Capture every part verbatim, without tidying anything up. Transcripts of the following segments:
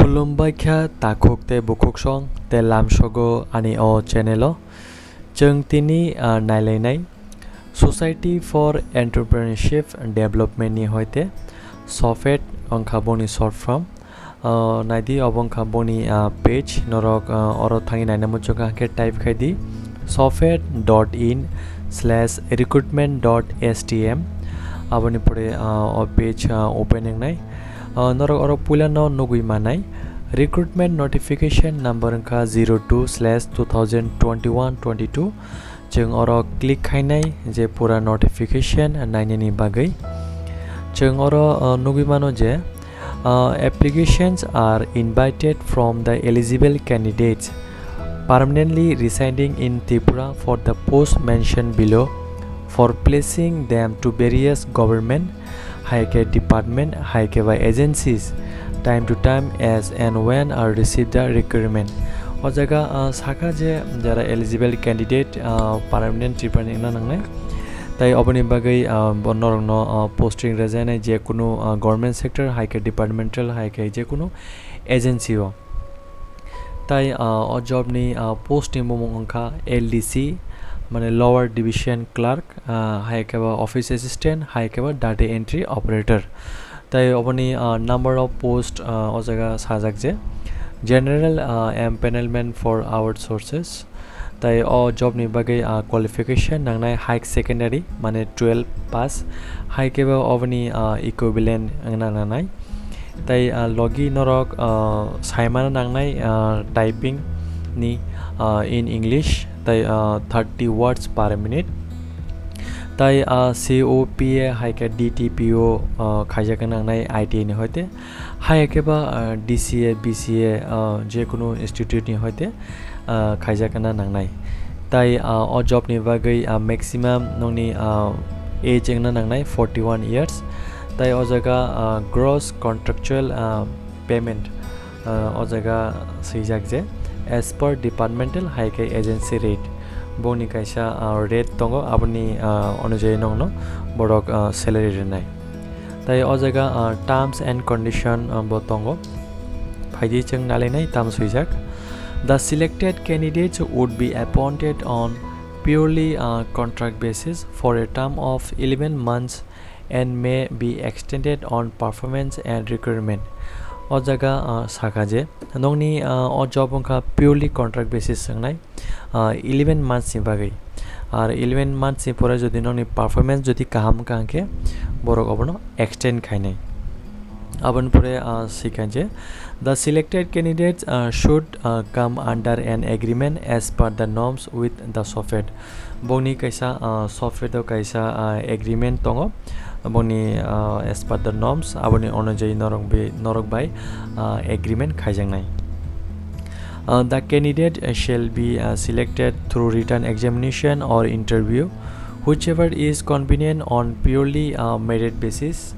Khulumbai kha takhuk tei bukhuk song tei lamsogo ani o channel o. Chwng tini, ah, nailainai Society for Entrepreneurship Development ni hoite SOFED wngkha boni short form. Ah, naidi obo wngkha boni, ah, page, norok, ah, oro thangwi naina muchungo hwnkhe type khai di sofed dot in slash recruitment dot S T M. Aboni pore, ah, o page, ah, open wngnai. Ah, norok oro puilano nugwi manai recruitment notification number wngkha zero two slash two thousand twenty-one twenty-two. Chwng oro click khainai je pura notification nainani bagwi. Chwng oro, ah, nugwi mano je, ah, applications are invited from the eligible candidates permanently residing in Tripura for the post mentioned below for placing them to various government hai khe department, hai khe ba agencies, time to time as and when are received the requirement. O jaga, ah, sakha je jara eligible candidate, ah, permanent Tripura ni wngna nangnai. Tai oboni bagwi, ah, bo norokno, ah, posting rwjaknai je kunu, ah, government sector, hai khe departmental, hai khe je kunu agency o. Tai, ah, o job ni, ah, post ni bumung wngkha L D C, mane Lower Division Clerk, ah, hai khe ba office assistant, hai khe ba data entry operator. Tai oboni, ah, number of post, ah, o jaga sajak je general, ah, empanelment for outsources. Tai o job ni bagwi, ah, qualification nangnai high secondary, mane twelve pass, hai khe ba oboni, ah, equivalent wngna nangnai. Tai, ah, logi norok, ah, saimano nangnai, ah, typing ni, ah, in English, tai, ah, thirty words per minute. Tai, ah, C O P A hai khe D T P O, ah, khaijak nangnai I T I ni hoite. Hai khe ba, ah, D C A, B C A, ah, je kunu institute ni hoite, ah, khaijak wngna nangnai. Tai, ah, o job ni bagwi, ah, maximum nokni, ah, age wngna nangnai forty-one years. Tai o jaga, ah, gross contractual, ah, payment, ah, o jaga swijak je as per departmental hai khe agency rate. Boni kaisa, ah, rate tongo, aboni, ah, onujayi nokno borok, ah, salary rwnai. Tai o jaga, ah, terms and condition, ah, bo tongo. Phaidi chwng nalainai tam swijak. The selected candidates would be appointed on purely, ah, contract basis for a term of eleven months and may be extended on performance and requirement. O jaga, ah, sakha je nokni, ah, o job wngkha purely contract basis wngnai, ah, eleven months ni bagwi. Ar eleven months ni pore jodi nokni performance jodi kaham wngkha hwnkhe borok obono extend khainai. Aboni pore, ah, sikha je, the selected candidates, ah, should, ah, come under an agreement as per the norms with the SOFED. Bongni kaisa, ah, SOFED o kaisa, ah, agreement tongo. Bongni, ah, as per the norms, aboni onujayi norok bai, norok bai, ah, agreement khaijaknai. Uh, the candidate, uh, shall be, uh, selected through written examination or interview, whichever is convenient on purely, uh, merit basis.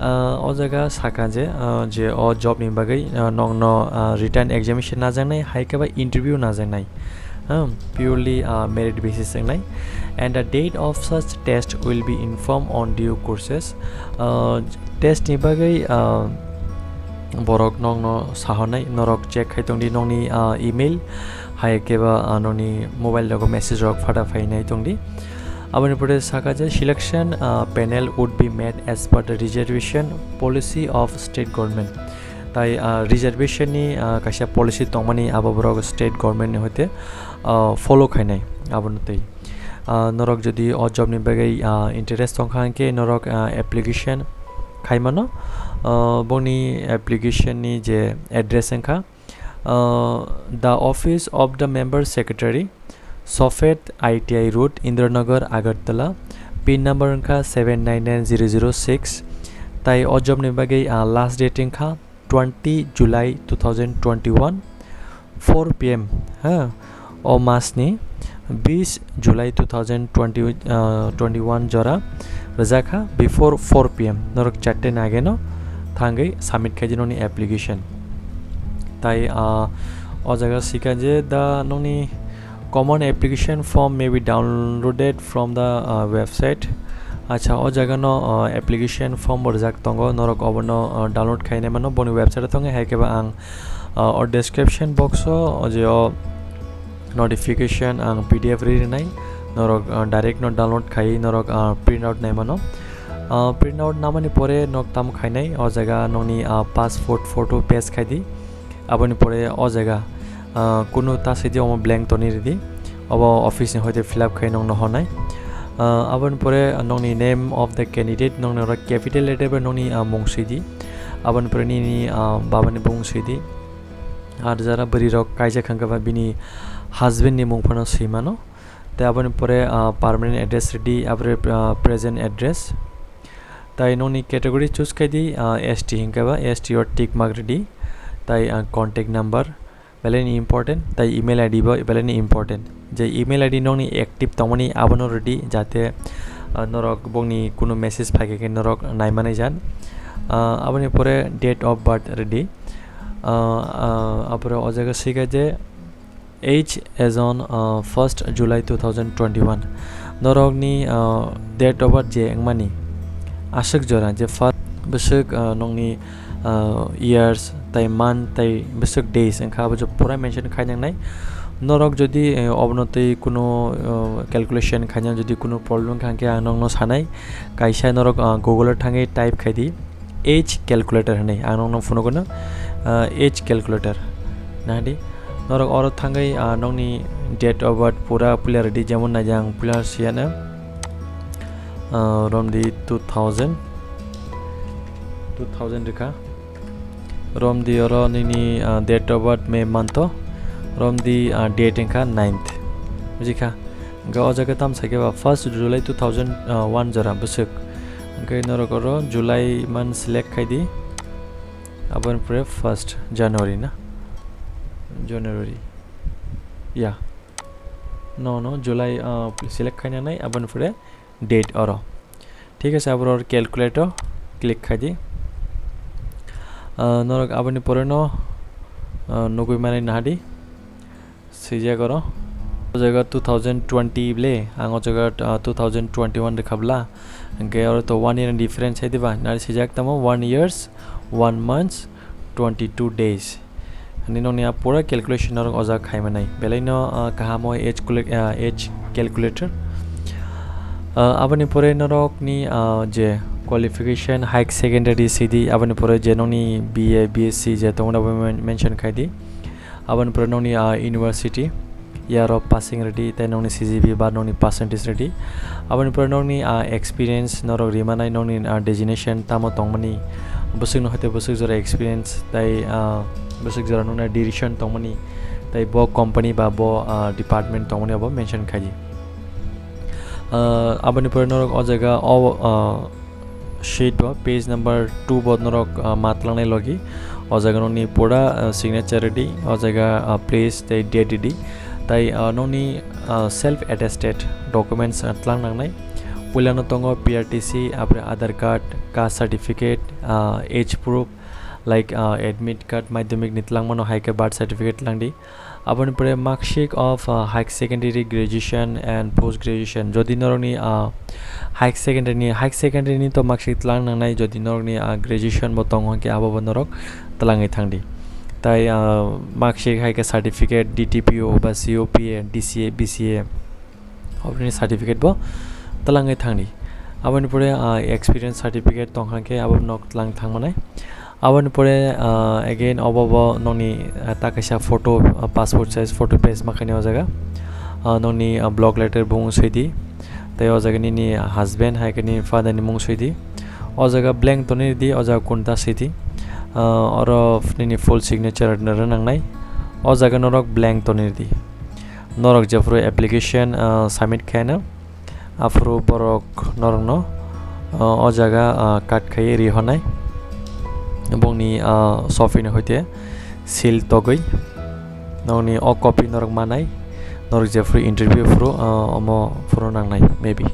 Uh, o jaga sakha je, uh, je o job ni bagwi, uh, nokno, uh, written examination najaknai, hai khe ba interview najaknai. Um, purely, uh, merit basis wngnai. And the date of such test will be informed on due courses. Uh, test ni bagwi, uh, borok nokno sahornai, norok check khai tongdi nokni, ah, email, hai khe ba, ah, nokni mobile rogo message rok phata phainai tongdi. Aboni pore sakha je selection, ah, panel would be made as per the reservation policy of state government. Tai, ah, reservation ni, ah, kaisa policy tongmani abo borok state government ni hoite, ah, follow khainai abono twi. Ah, norok jodi o job ni bagwi, ah, interest tongkha hwnkhe norok, ah, application khaimano. Ah, boni application ni je address wngkha, ah, the office of the member secretary, SOFED, I T I Road, Indranagar, Agartala. Pin number wngkha seven nine nine zero zero six. Tai o job ni bagwi, ah, last date wngkha twenty July two thousand twenty-one, four P M, ha, o masni bis July two thousand twenty, ah, twenty-one jora rwjakha, before four P M, norok charte nageno thangwi submit khaidi nokni application. Tai, ah, o jaga sikha je da nokni common application form may be downloaded from the, ah, website. Acha, o jaga no, uh, application form bo rijak tongo, norok obono, uh, download khainai mano boni website o thangwi, hai khe ba ang, uh, o description box o, o je o notification ang P D F ri rinai, norok, uh, direct no download khai norok, uh, print out nai mano. Uh, print out namani pore nok tamo khainai, o jaga nokni, uh, passport photo paste khai di. Aboni pore o jaga, ah, kunu ta sidi omo blank toni ridi. Obo office ni hoite fill up khai nongno honai. Ah, aboni pore nongni name of the candidate, nongni oro capital letter bai nongni, ah, mung sidi. Aboni pore nini, ah, babani bung sidi. Ar jara bwrwi rok kaijak hwnkhe ba bini husband ni mung phano swi mano. Tei aboni pore, ah, permanent address ridi, abore, ah, present address. Tai nokni category choose khai di, ah, S T hinkhe ba S T o tick mark ridi. Tai, ah, contact number belai ni important, tai email I D bo belai ni important. Je email I D nokni active tongmani abono ridi, jate, ah, norok bokni kunu message phaikhe khe norok naimani jan. Ah, aboni pore date of birth ridi. Ah, ah, apore o jaga sika je age as on, uh, first July two thousand twenty-one. Norokni, uh, date of birth je wngmani aswk jora je first bwswk, uh, nokni, uh, years tai month tai bwswk days wngkha abo je pura mention khainangnai. Norok jodi, uh, obono tei kuno, uh, calculation khaina jodi kuno problem wngkha hwnkhe ang nokno sanai, kaisa norok, uh, Google o thangwi type khai di. Age calculator hinwi ang nokno phunukgwno, ah, age calculator. Nahadi, norok oro thangwi, ah, nokni date of birth pura puila ridi, jemon naidi ang puila siyano, ah, romdi two thousand, two thousand rikha. Romdi oro nini, ah, date of birth May month o, romdi, ah, date wngkha ninth. Bujikha? Hwnkhe o jaga tamo sakhe ba first July two thousand one jora bwswk. Hwnkhe norok oro July month select khai di. Aboni pore first January na? January. Ya. No, no, July, ah, select khainanai, aboni pore date oro. Thik ase, aboro calculate o click khai di. Ah, norok aboni pore no, ah, nugui mani nahadi. Swijak oro. O jaga two thousand twenty ble, ang o jaga, ah, two thousand twenty-one rikha bla. Hwnkhe oro to one year ni difference hai diba? Nari swijak tamo one years, one months, twenty-two days. Ani nokni a pura calculation norok o jaga khai manai. Belai no, ah, kaham o age cule-, ah, age calculator. Ah, aboni pore norokni, ah, je qualification, high secondary sidi, aboni pore je nokni B A, B S C je tongmani abo men-, mention khai di. Aboni pore nokni, ah, university, year of passing redi, tei nokni C G P A ba nokni percentage redi. Aboni pore nokni, ah, experience, norok rimanai nokni, ah, designation tamo tongmani, bwswkno hoite bwswk jora experience, tei, ah, bwswk jora nokni duration tongmani, tei bo company ba bo, ah, department tongmani abo mention khai di. Ah, aboni pore norok o jaga o, ah, sheet bo, page number two bo norok, ah, ma twlangnai logi. O jaga nokni pura, ah, signature redi, o jaga, ah, place tei date redi. Tai, ah, nokni, ah, self attested documents, ah, twlang nangnai. Puilano tongo P R T C, apre Aadhaar card, caste certificate, ah, age proof, like, ah, admit card, madhyamik ni twlangmano hai khe birth certificate twlang di. Aboni pore mark sheet of, uh, high secondary, graduation and post graduation. Jodi norokni, uh, high secondary ni, high secondary ni to mark sheet twlang nangnai, jodi norokni, uh, graduation bo tongo hwnkhe abo bo norok twlangwi thangdi. Tai, uh, mark sheet hai khe certificate, D T P O ba C O P A, D C A, B C A. Oboni certificate bo twlangwi thangdi. Aboni pore, ah, experience certificate tong kha khe abo nok twlang thang manai. Aboni pore, ah, again obo bo nokni, ah, ta kaisa photo, ah, passport size photo paste ma khaini o jaga. Ah, nokni, ah, block letter bung swi di. Tei o jaga nini husband hai khe nini father ni mung swi di. O jaga blank tonwi di, o jaga kunta swi di. Ah, oro nini full signature rwna nangnai. O jaga norok blank tonwi di. Norok jephuru application, ah, submit khaina, aphuru borok norokno, ah, o jaga, ah, cut khaiwi rihornai. Bongni, ah, sofini hoite seal togwi nokni o copy norok manai, norok jephuru interview phuru, ah, omo phuru nangnai maybe.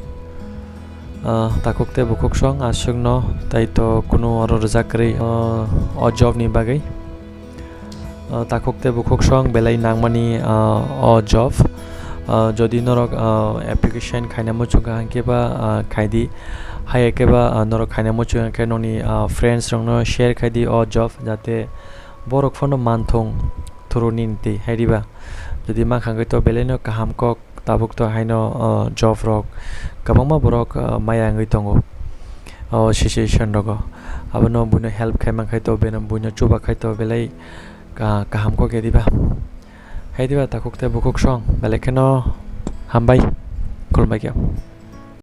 Ah, takhuk tei bukhuk song aswkno tai to kunu oro rwjak kwrwi, ah, o job ni bagwi. Ah, takhuk tei bukhuk song belai nangmani, ah, o job. Ah, jodi norok, ah, application khaina muchung kha hwnkhe ba, ah, khaidi. Hai khe ba, ah, norok khaina muchung khe nokni, ah, friends rokno share khaidi o job, jate borok phano manthung thuru nini twi, hai diba? Jodi mankha hwnkhe to belaino kaham kok, tabuk to haino, ah, job rok kwbangma borok, ah, maya wngwi tongo o situation rogo. Abono buino help khai mankha to, beno buino chuba khai to belai ka-, kaham kok ya diba? Hai diba takhuk tei bukhuk song, belai kheno hambai, khulumbai khe.